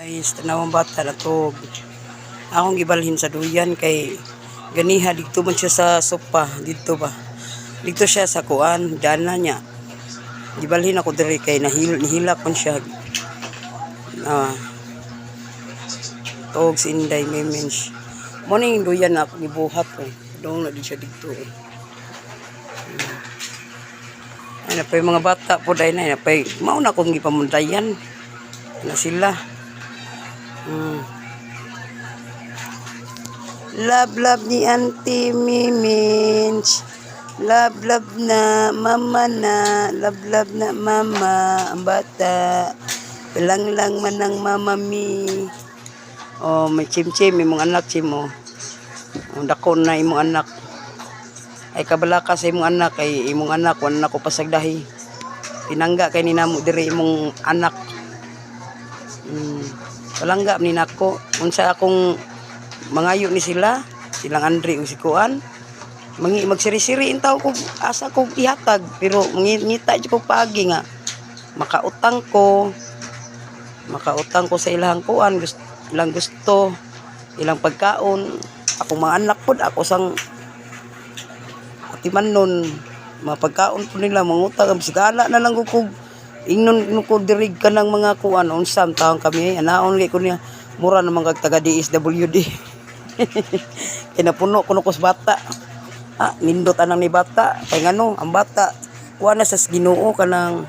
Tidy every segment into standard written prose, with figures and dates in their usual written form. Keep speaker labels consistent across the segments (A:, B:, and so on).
A: Guys, tanawang bata na to. Akong gibalhin sa duyan kay ganiha dito man siya sa sopa dito ba. Dito siya sa kuan, dana niya. Gibalhin ako diri kay nahilak man siya. Ah. Tuog si Inday Memens. Mo ning duyan na ako gibuhat oh. Dong na din siya dito. Oh. Ay na pa yung mga bata po dahil na pa mao na akong gipamuntayan na sila. Love, love ni Auntie Miminch. Love, love na mama na. Love, love na mama. Ang bata. Bilang lang man ng mama mi. Oh, may chim-chim, imong anak chim oh. Ang dako na imong anak. Ay kabalaka sa imong anak kay imong anak wala na ko pasagdahi. Pinangga kay ni namo diri imong anak. Palangga ni nako unsa akong mangayo ni sila, silang Andre ug si Kuan. Mangi magsiri-siri intaw ko asa ko ihatag pero mangita jud ko paagi nga makautang ko, makautang ko sa ilang kuan gusto, ilang gusto, ilang pagkaon. Akong mga anak pod ako sang atiman nun, mga pagkaon po nila mangutang ang sigala na lang ko kog ingnon ko dirig ka ng mga kuan unsa ang taong kami anaon kay ko niya mura naman kag taga DSWD kay napuno kuno ko sa bata. Ah, nindot anang ni bata kay ngano ang bata kuha na sa Ginoo kanang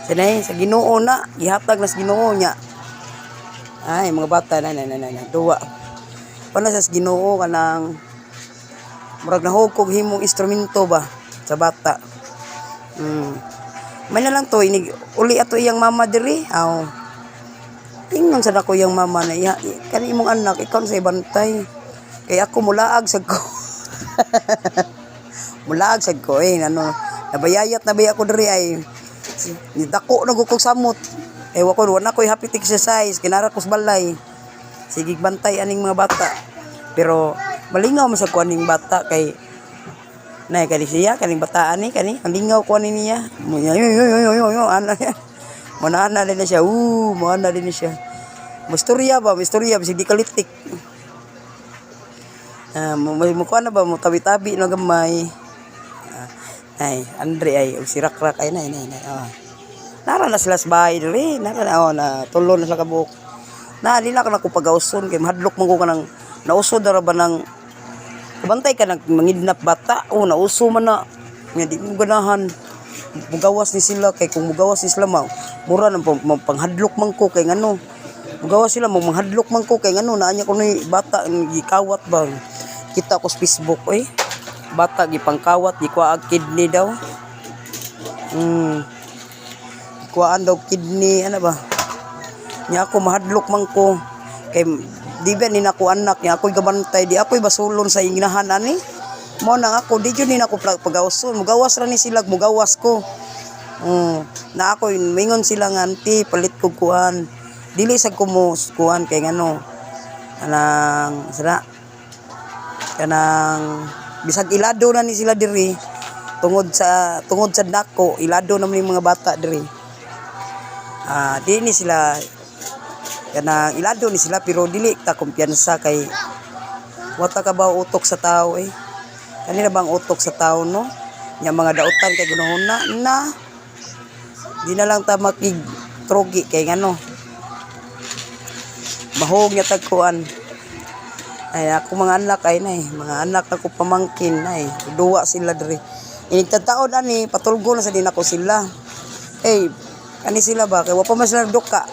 A: sanay sa Ginoo na gihatag na sa Ginoo niya. Ay, mga bata na na na na, na duwa kuha na sa Ginoo kanang murag nahog kog himong instrumento ba sa bata. May na lang to inig uli ato iyang mama diri. Aw. Ingnon sa dako iyang mama na iya kani imong anak ikaw sa ibantay. Kay ako mulaag sad ko. Mulaag sad ko eh ano nabayayat na baya ako diri ay dako na gud kog samot. Ewa ko wala ko'y happy exercise kinara ko sa balay. Sige bantay aning mga bata. Pero malingaw man sa ko aning bata kay nay kani siya kaning bataan ni kani malingaw ko ani niya. Mo yo yo yo yo yo ana niya. Mo na din na siya. Mo na din na siya. Mustorya ba, mustorya bisag di kalitik. Ah, mo mo kuan na ba mo tabi-tabi no gamay. Ah, ay, Andre ay ug si Rakrak ay nay nay nay. Oh. Nara na sila sa bahay diri, nara na oh na tulo na sila kabuok. Na di na ako pagawson kay mahadlok man ko kanang nauso dara ba nang bantay ka nang mangidnap bata oh nauso man na nga di mo ganahan mugawas ni sila kay kung mugawas ni sila ma mura nang panghadlok man ko kay ngano mugawas sila mo manghadlok man ko kay ngano naa niya kunoy bata gikawat ba kita ko sa Facebook eh bata gipangkawat gikuha kidney daw gikuhaan daw kidney ano ba nya ako mahadlok man ko kay di ba ni nako anak nya ako'y gabantay di ako'y basulon sa ingnahan ani mo nang ako di jud ni nako pagawson mugawas ra ni sila mugawas ko. Na ako mingon sila nga auntie palit ko kuan dili sad ko mo kuan kay ngano kanang sira kanang bisag ilado na ni sila diri tungod sa nako ilado naman yung mga bata diri. Ah, di ni sila kanang ilado ni sila pero dili ta kumpiyansa kay wata ka ba utok sa tao eh. Kanina bang utok sa tao no? Nya mga dautan kay gunahuna na di na lang ta makig trogi kay ngano mahog nya tagkuan. Ay ako mga anak ay nay mga anak ako pamangkin ay duwa sila diri inig taon ani patulgo na sa din ako sila eh kani sila ba kay wa pa man sila duka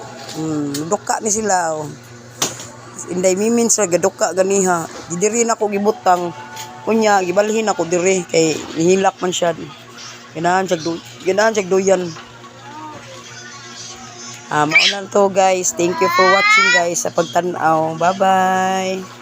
A: duka ni sila oh. Inday mimin sa gaduka ganiha di diri na ako gibutang unya gibalhin ako diri kay nihilak man siya ganahan siya duyan. Ah, mao na to guys. Thank you for watching guys sa pagtan-aw. Bye bye.